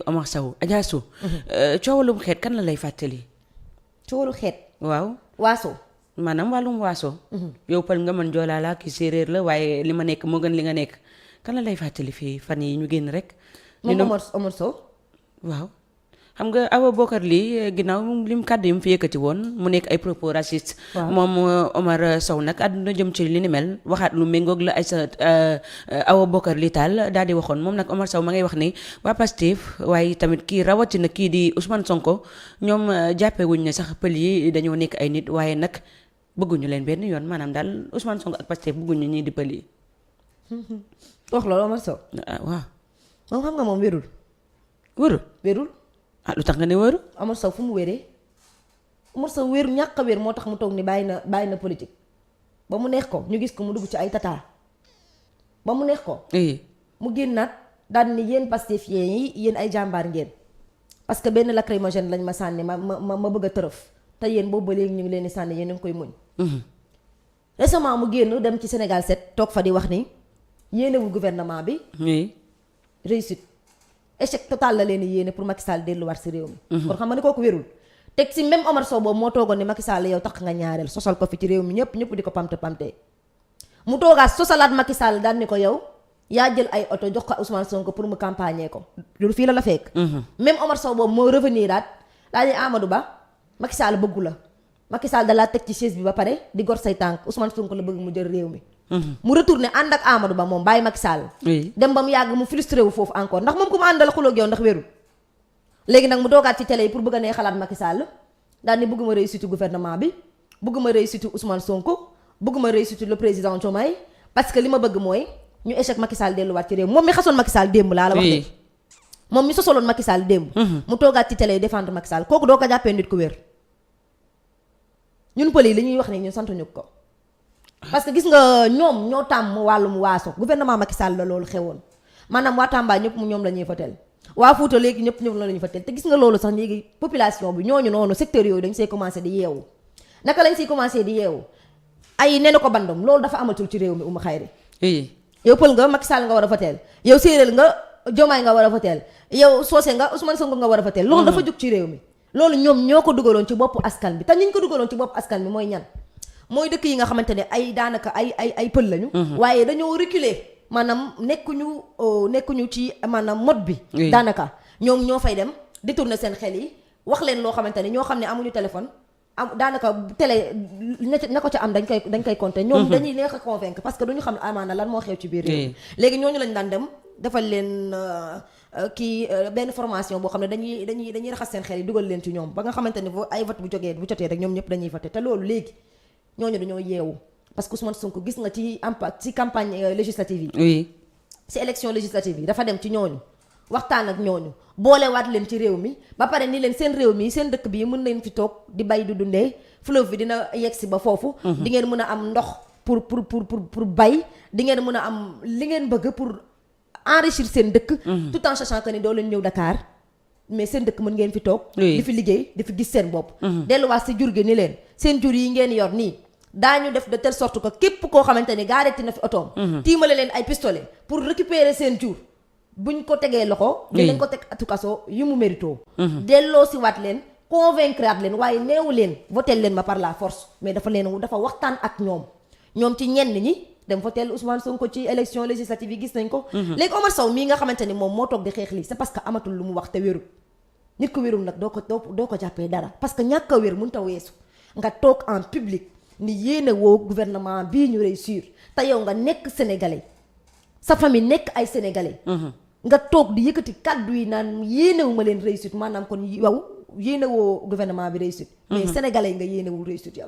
Omar Sow Adja Sow coowalum xeet kan la lay fàttali. coowalu xeet. waaw waaso. maanaam wàllum waaso. yow pël nga mën joolaa la ki séeréer la waaye li ma nekk moo gën li nga nekk kan la lay fàttali fii fan yi ñu génn rek. moom Omar Sow. waaw xam nga Awa Bokar lii ginnaaw lim kàddu yi mu fi yëkkati woon mu nekk ay propos racistes. moom Omar Sow nag àdduna jëm ci li ni mel waxaat lu méngoog la ay sa Awa Bokar lii taal daal di waxoon moom nag Omar Sow ma ngay wax ni waa Pastef waaye tamit kii rawatina kii di Ousmane Sonko ñoom jàppewuñ ne sax pël yi dañoo nekk ay nit waaye nag bëgguñu leen benn yoon maanaam daal Ousmane Sonko ak Pastef bëgguñu ñii di pël yi. wax loolu Omar Sow. waaw. moom xam nga moom wérul. wérul. lu tax nga ne wëru. Omar Sow fu mu wéree Omar Sow wéru ñàkk a wér moo tax mu toog ni bàyyi na politique ba mu neex ko ñu gis ko mu dugg ci ay tata ba mu neex ko. mu génnaat daal ni yéen Pastefien yi yéen ay jàmbaar ngeen parce que benn lacrymogène lañ ma sànni ma bëgg a tërëf te yéen boobu ba léegi ñu ngi leen di sànni yéen a ngi koy muñ. récemment mu génn dem ci Sénégal 7 toog fa di wax ni yéenewul gouvernement bi. réussite. échec total la leen yéene pour Macky Sall delluwaat si réew mi. kon xam nga ne kooku wérul teg si même Omar Sow boobu moo toogoon ni Macky Sall yow tax nga ñaareel sosal ko fi ci réew mi ñëpp di ko pamte mu toogaat sosalaat Macky Sall daan ni ko yow yaa jël ay oto jox ko Ousmane Sonko pour mu campagner ko loolu fii la fekk. même Omar Sow boobu moo revenir daal di Amadou Ba Macky Sall bëggu la Macky Sall da laa teg ci chaise bi ba pare di gor say tànk Ousmane Sonko la bëgg mu jël réew mi. mu retourné ànd ak Amadou Ba moom bàyyi Macky Sall. dem ba mu yàgg mu frustré wu foofu encore ndax moom ku mu àndal xulóog yow ndax wérul léegi nag mu doogaat ci télé yi pour bëgg a nee xalaat Macky Sall daal ni bëgguma réussite gouvernement bi bëgguma réussite Ousmane Sonko bëgguma réussite le président Diomaye parce que li ma bëgg mooy ñu échec Macky Sall delluwaat ci réew moom mi xasoon Macky Sall démb laa la wax de moom mi sosoloon Macky Sall démb mu toogaat ci télé yi défendre Macky Sall kooku doo ko jàppee nit ku wér ñun pël yi li ñuy wax ni ñun santuñu ko parce que gis nga ñoom ñoo tàmm wàllum waaso gouvernement Macky Sall la loolu xewoon maanaam waa Tamba ñëpp ñoom la ñuy fateel waa Fuuta léegi ñëpp la ñuy fateel te gis nga loolu sax léegi population bi ñooñu noonu secteur yooyu dañ see commencé di yeewu naka lañ siy commencé di yeewu ay nee na ko bandom loolu dafa amatul ci réew mi uma xayri yow pël nga Macky Sall nga war a fateel yow séeréer nga Diomaye nga war a fateel yow soose nga Ousmane Sonko nga war a fateel loolu dafa jóg ci réew mi loolu ñoom ñoo ko dugaloon ci bopp askan bi te ñiñ ko dugaloon ci bopp askan bi mooy ñan mooy dëkk yi nga xamante ne ay daanaka ay pël lañu waaye dañoo reculer maanaam nekkuñu ci maanaam mode bi daanaka ñoom ñoo fay dem détourner seen xel yi wax leen loo xamante ne ñoo xam ne amuñu téléphone daanaka télé na ko ca am dañ koy compter ñoom dañuy neex a convaincre parce que duñu xam amaana lan moo xew ci biir réew léegi ñooñu lañ daan dem defal leen benn formation boo xam ne dañuy raxas seen xel yi dugal leen ci ñoom ba nga xamante ne ay vote bu jotee rek ñoom ñëpp dañuy voter te loolu léegi ñooñu dañoo yeewu parce que Ousmane Sonko gis nga ci impact ci campagne législative yi ci élection législative yi dafa dem ci ñooñu waxtaan ak ñooñu boolewaat leen ci réew mi ba pare ni leen seen réew mi seen dëkk bi mën nañ fi toog di bay du dundee fleuve bi dina yegsi ba foofu di ngeen mën a am ndox pour bay di ngeen mën a am li ngeen bëgg pour enrichir seen dëkk tout en sachant que ni doo leen ñëw Dakar mais seen dëkk mën ngeen fi toog di fi liggéey di fi gis seen bopp delluwaat si jur gi ni leen seen jur yi ngeen yor nii daañu def de telle sorte que képp koo xamante ni gaareti na fi otoom tiimale leen ay pistolet pour récupérer seen jur buñ ko tegee loxo dinañ ko teg atu kaso yu mu mérito delloo si waat leen convaincre at leen waaye neewu leen votel leen ma par la force mais dafa waxtaan ak ñoom ci ñenn ñi dem votel Ousmane Sonko ci élection législative yi gis nañ ko léegi Omar Sow mii nga xamante ni moom moo toog di xeex lii c'est parce que amatul lu mu wax te wérul nit ko wérul nag doo ko jàppee dara parce que ñàkk a wér mënut a weesu nga toog en public ni yéene woo gouvernement bii ñu réussir te yow nga nekk sénégalais sa famille nekk ay sénégalais nga toog di yëkkati kàddu yi naan yéenewuma leen réussite maanaam kon yow yéene woo gouvernement bi réussite mais sénégalais nga yéenewul réussite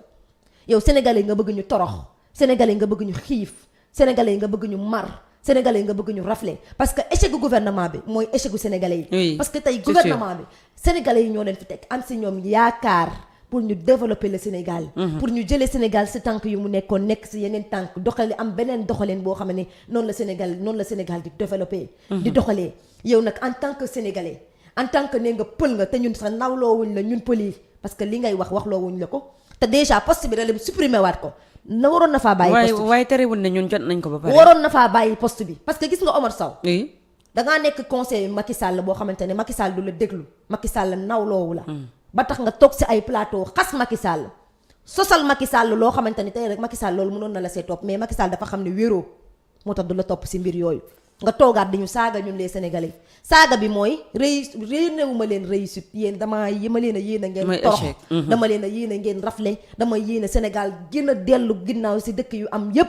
yow sénégalais nga bëgg ñu torox sénégalais nga bëgg ñu xiif sénégalais nga bëgg ñu mar sénégalais nga bëgg ñu rafler parce que échec gu gouvernement bi mooy échec gu sénégalais yi parce que tey gouvernement bi sénégalais yi ñoo leen fi teg am si ñoom yaakaar pour ñu développer le Sénégal pour ñu jëlee Sénégal si tànk yu mu nekkoon nekk si yeneen tànk doxale am beneen doxaleen boo xam ne noonu la Sénégal di développer di doxalee yow nag en tant que sénégalais en tant que ne nga pël nga te ñun sax nawloowuñ la ñun pël yi parce que li ngay waxloowuñ la ko te déjà poste bi da leen supprimer waat ko waroon na faa bàyyi poste bi waaye terewul ne ñun jot nañ ko ba pare waroon na faa bàyyi poste bi parce que gis nga Omar Sow dangaa nekk conseiller Macky Sall boo xamante ne Macky Sall du la déglu Macky Sall nawloowu la ba tax nga toog si ay plateau xas Macky Sall sosal Macky Sall loo xamante ni tey rek Macky Sall loolu mënoon na la see topp mais Macky Sall dafa xam ne wéroo moo tax du la topp si mbir yooyu nga toogaat dañu saaga ñun les sénégalais saaga bi mooy yéenewuma leen réussite yéen dama leen a yéen a ngeen torox dama leen a yéen a ngeen rafle dama yéen a Sénégal gën a dellu ginnaaw si dëkk yu am yépp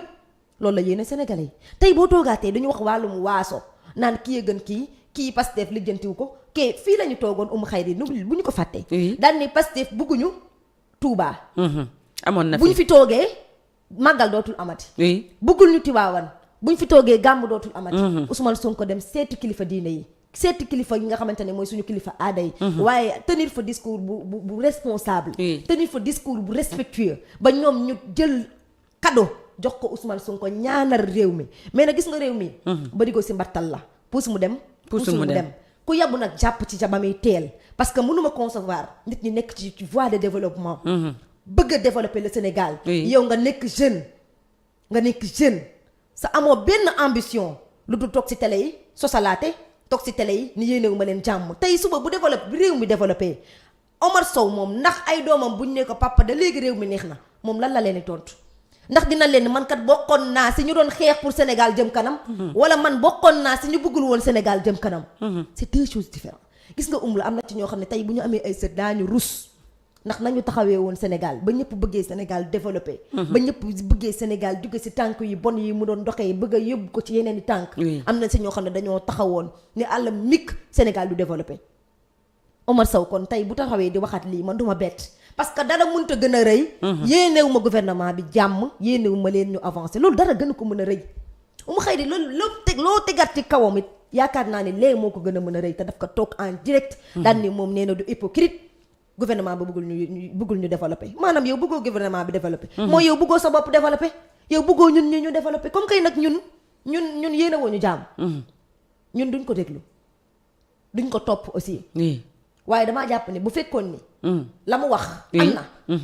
loolu la yéen a sénégalais yi tey boo toogaatee dañu wax wàllum waaso naan kii a gën kii Pastef lijjantiw ko kii fii la ñu toogoon xayri bu ñu ko fàttee daan ni Pastef bugguñu Touba amoon na bu ñu fi toogee màggal dootul amati buggul ñu Tiwaawan bu ñu fi toogee gàmm dootul amati Ousmane Sonko dem seeti kilifa diine yi seeti kilifa yi nga xamante ne mooy suñu kilifa aada yi waaye tenir fa discours bu responsable tenir fa discours bu respectueux ba ñoom ñu jël cadeau jox ko Ousmane Sonko ñaanal réew mi mais nag gis nga réew mi bari ko si mbattal la puus mu dem ku yabu nag jàpp ci jabami teel parce que mënuma concevoir nit ñi nekk ci voie de développement bëgg a développer le Sénégal yow nga nekk jeune sa amoo benn ambition lu dul toog ci télé yi sosalaate toog ci télé yi ni yéenewu ma leen jàmm tey suba bu réew mi développé Omar Sow moom ndax ay doomam buñ ne ko papa da léegi réew mi neex na moom lan la leen di tontu ndax dina leen man kat bokkoon naa si ñu doon xeex pour Sénégal jëm kanam wala man bokkoon naa si ñu bëggul woon Sénégal jëm kanam c'est deux choses différentes gis nga la am na ci ñoo xam ne tey bu ñu amee ay sët daañu rus ndax nañu taxawee woon Sénégal ba ñëpp bëggee Sénégal développé ba ñëpp bëggee Sénégal jóge si tànk yi bon yi mu doon doxee bëgg a yóbbu ko ci yeneen i tànk am na si ñoo xam ne dañoo taxawoon ne àllam mikk Sénégal du développé Omar Sow kon tey bu taxawee di waxaat lii man duma bett parce que dara mënut a gën a rëy yéenewu ma gouvernement bi jàmm yéenewu ma leen ñu avancé loolu dara gën a ko mën a rëy xëy di loolu loo tegaat ci kawam it yaakaar naa ne lee moo ko gën a mën a rëy te daf ko toog en direct daan ni moom nee na du hypocrite gouvernement ba bëggul ñu développé maanaam yow bëggoo gouvernement bi développé mooy yow bëggoo sa bopp développé yow bëggoo ñun ñu développé comme kay nag ñun yéene woo ñu jàmm ñun duñ ko déglu duñ ko topp aussi waaye damaa jàpp ne bu fekkoon ni la mu wax am na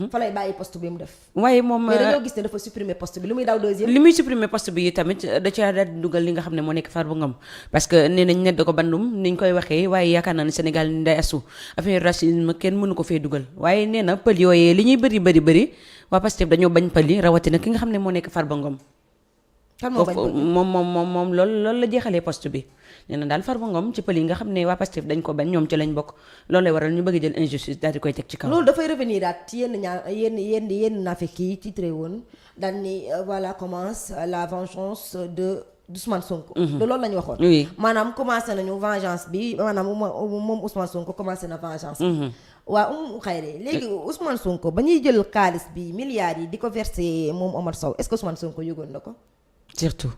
fa lay bàyyi poste bi mu def waaye moom mais dañoo gis ne dafa supprimer poste bi lu muy daw deuxième li muy supprimer poste bi tamit da ca daal di dugal li nga xam ne moo nekk Farba Ngom parce que nee nañ ne da ko bandum niñ koy waxee waaye yaakaar naa ne Sénégal ni day asu affaire racisme kenn mënu ko fee dugal waaye nee na pël yooyee li ñuy bëri waa Pastef dañoo bañ pël yi rawatina ki nga xam ne moo nekk Farba Ngom moom loolu la jeexalee poste bi nee na daal Farba Ngom ci pël yi nga xam ne waa Pastef dañ ko bañ ñoom ci lañ bokk loolu lay waral ñu bëgg jël injustice daal di koy teg ci kaw. loolu dafay revenir daal ci yenn naafeq yi titré woon daal ni voilà commence la vengeance de Ousmane Sonko. de loolu la ñu waxoon. oui maanaam commencé nañu vengeance bi maanaam moom Ousmane Sonko commencé na vengeance bi. waaw xayri léegi Ousmane Sonko ba ñuy jël xaalis bi milliards yi di ko versé moom Omar Sow est-ce que Ousmane Sonko yëgoon na ko. surtout.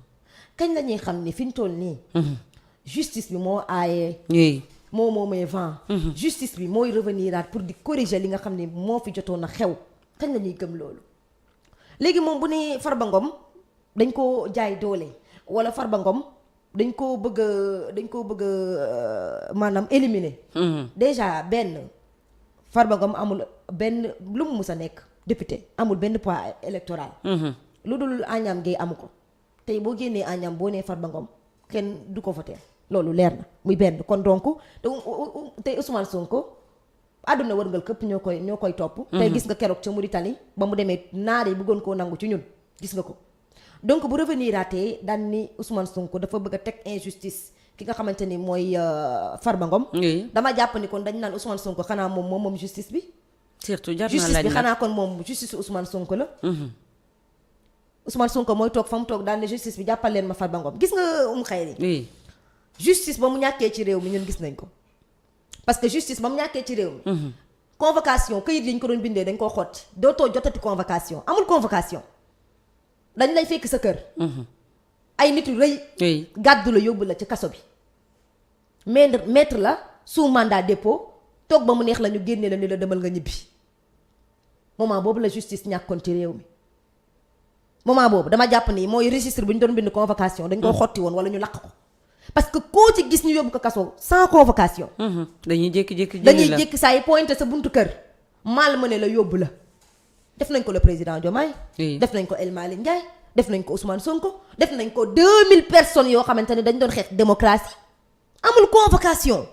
kañ la ñuy xam ni fi ñu toll nii. justice bi moo aaye. oui moo may vent. justice bi mooy revenir aat pour di corriger li nga xam ne moo fi jotoon a xew kañ la ñuy gëm loolu. léegi moom bu ne Farba Ngom dañ koo jaay doole wala Farba Ngom dañ koo bëgg maanaam éliminer. déjà benn Farba Ngom amul benn lu mu mus a nekk député amul benn poids électoral. lu dul Agnam Gueye amu ko tey boo génnee Agnam boo nee Farba Ngom kenn du ko voter loolu leer na muy benn kon donc tey Ousmane Sonko àdduna wërngal këpp ñoo koy topp. tey gis nga keroog ca Mauritanie ba mu demee naar yi bëggoon koo nangu ci ñun gis nga ko. donc bu revenir aatee daan ni Ousmane Sonko dafa bëgg a teg injustice ki nga xamante ni mooy Farba Ngom. dama jàpp ni kon dañ naan Ousmane Sonko xanaa moom justice bi. surtout jar naa laaj justice bi xanaa kon moom justice Ousmane Sonko la. Ousmane Sonko mooy toog fa mu toog daan ne justice bi jàppal leen ma Farba Ngom gis nga xayri. oui justice ba mu ñàkkee ci réew mi ñun gis nañ ko parce que justice ba mu ñàkkee ci réew mi. convocation këyit yi ñu ko doon bindee dañ koo xotti dootoo jotati convocation amul convocation dañ lay fekk sa kër. ay nit yu rëy. gàddu la yóbbu la ci kaso bi. mettre la sous mandat dépôt toog ba mu neex la ñu génne la ni la demal nga ñibbi moment boobu la justice ñàkkoon ci réew mi. moment boobu dama jàpp ni mooy registre bu ñu doon bind convocation dañ koo xotti woon wala ñu lakk ko parce que koo ci gis ñu yóbbu ko kaso sans convocation. dañuy jékki saa yi pointé sa buntu kër mal ma ne la yóbbu la. def nañ ko le président Diomaye. def nañ ko El Malick Ndiaye def nañ ko Ousmane Sonko def nañ ko 2000 personnes yoo xamante ne dañ doon xeex démocratie amul convocation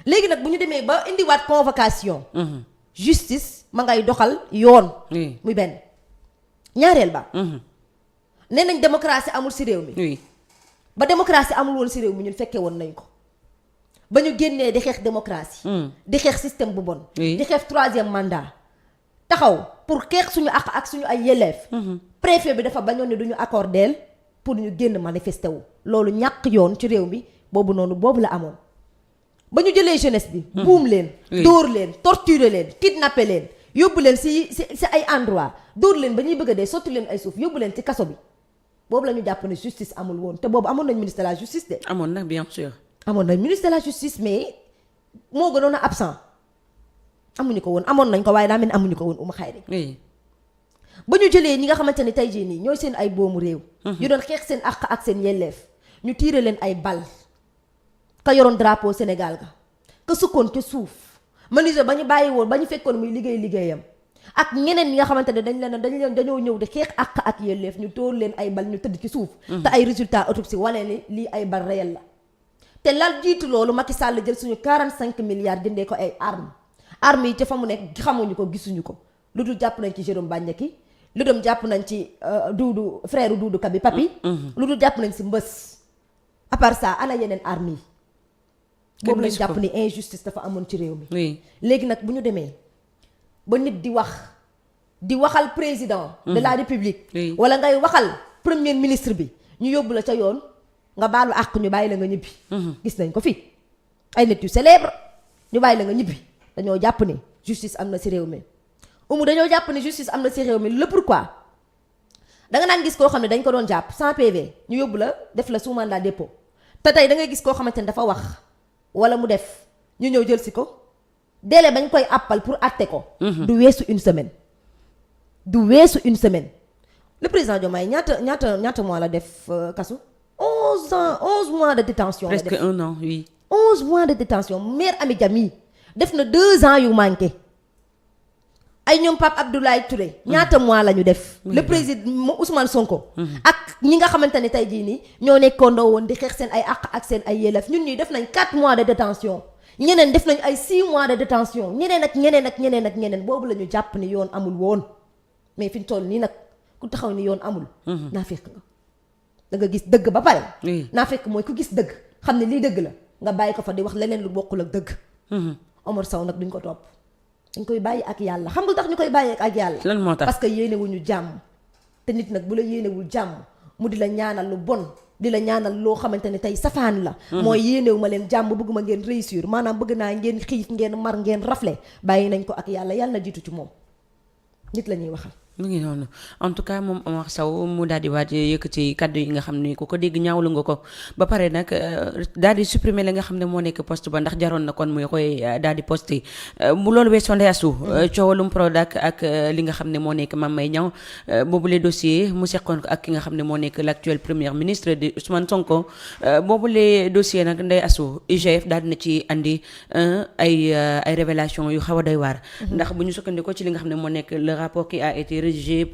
léegi nag bu ñu demee ba indiwaat convocation justice ma ngay doxal yoon muy benn ñaareel ba nee nañ démocratie amul ci réew mi ba démocratie amul woon ci réew mi ñun fekkee woon nañ ko ba ñu génnee di xeex démocratie di xeex système bu bon di xeex 3e mandat taxaw pour xeex suñu ak suñu ay yelleef préfet bi dafa bañoon ne duñu accordeel pour ñu génn manifester wu loolu ñàkk yoon ci réew mi boobu la amoon ba ñu jëlee jeunesse bi buum leen dóor leen torturer leen kidnapper leen yóbbu leen si ay endroit dóor leen ba ñuy bëgg a dee sotti leen ay suuf yóbbu leen ci kaso bi boobu la ñu jàpp ne justice amul woon te boobu amoon nañ ministre de la justice de amoon na bien sûr amoon nañ ministre de la justice mais moo gënoon a absent amuñu ko woon amoon nañ ko waaye daa mel ni amuñu ko woon Oumou Khayri ba ñu jëlee ñi nga xamante ne tey jii nii ñooy seen ay boomu réew ñu doon xeex seen àq ak seen yelleef ñu tiire leen ay bal ka yoroon drapeau Sénégal ga ka sukkoon ca suuf menuisier ba ñu bàyyi woon ba ñu fekkoon muy liggéeyam ak ñeneen ñi nga xamante ne dañoo ñëw di xeex àq ak yelleef ñu tóor leen ay bal ñu tëdd ci suuf te ay résultat autopsie wane ni lii ay bal réel la te lal jiitu loolu Macky Sall jël suñu 45 milliards jëndee ko ay armes yi ca fa mu nekk xamuñu ko gisuñu ko lu dul jàpp nañ ci Jérôme Bandiaky lu dul jàpp nañ ci frère Doudou Ka bi Papi lu dul jàpp nañ si Mbës à part ça ana yeneen armes yi boobu lañ jàpp ni injustice dafa amoon ci réew mi léegi nag bu ñu demee ba nit di waxal président de la république wala ngay waxal premier ministre bi ñu yóbbu la ca yoon nga baalu àq ñu bàyyi la nga ñibbi gis nañ ko fi ay nit yu célèbre ñu bàyyi la nga ñibbi dañoo jàpp ni justice am na ci réew mi dañoo jàpp ni justice am na ci réew mi le pourquoi danga naan gis koo xam ne dañ ko doon jàpp sans PV ñu yóbbu la def la sous mandat dépôt te tey da ngay gis koo xamante ne dafa wax wala mu def ñu ñëw jël si ko délai bañ koy àppal pour àtte ko du weesu une semaine le président Diomaye ñaata mois la def kasu 11 mois de détention presque la def 1 an 11 mois de détention mère Amy Diamy def na 2 ans yu manqué ay ñoom Pape Abdoulaye Touré ñaata mois la ñu def le président Ousmane Sonko ak ñi nga xamante ne tey jii nii ñoo nekkoondoo woon di xeex seen ay àq ak seen ay yelleef ñun ñii def nañ 4 mois de détention ñeneen def nañ ay 6 mois de détention ñeneen boobu la ñu jàpp ni yoon amul woon mais fi ñu toll nii nag ku taxaw ni yoon amul naa fekk nga da nga gis dëgg ba pare naa fekk mooy ku gis dëgg xam ne lii dëgg la nga bàyyi ko fa di wax leneen lu bokkul ak dëgg Omar Sow nag duñ ko topp dañ koy bàyyi ak yàlla xam nga tax ñu koy bàyyi ak yàlla lan moo tax parce que yéenewuñu jàmm te nit nag bu la yéenewul jàmm mu di la ñaanal lu bon di la ñaanal loo xamante ne tey safaan la mooy yéenewu ma leen jàmm bëgguma ngeen réussir maanaam bëgg naa ngeen xiif ngeen mar ngeen rafle bàyyi nañ ko ak yàlla na jiitu ci moom nit la ñuy waxal mu ngi noonu en tout cas moom Omar Sow mu daal di waaj yëkkati kaddu yi nga xam ne ku ko dégg ñaawlu nga ko ba pare nag daal di supprimer la nga xam ne moo nekk poste ba ndax jaroon na kon muy koy daal di posté mu loolu weesoo ndeyasu coowalum Prodac ak li nga xam ne moo nekk Mame Mbaye Niang boobule dossier mu seqoon ko ak ki nga xam ne moo nekk l'actuel premier ministre de Ousmane Sonko boobule dossier nag ndeyasu IGF daal dina ci andi ay révélation yu xaw a doy waar ndax bu ñu sukkandikoo ci li nga xam ne moo nekk le rapport qui a été rédigé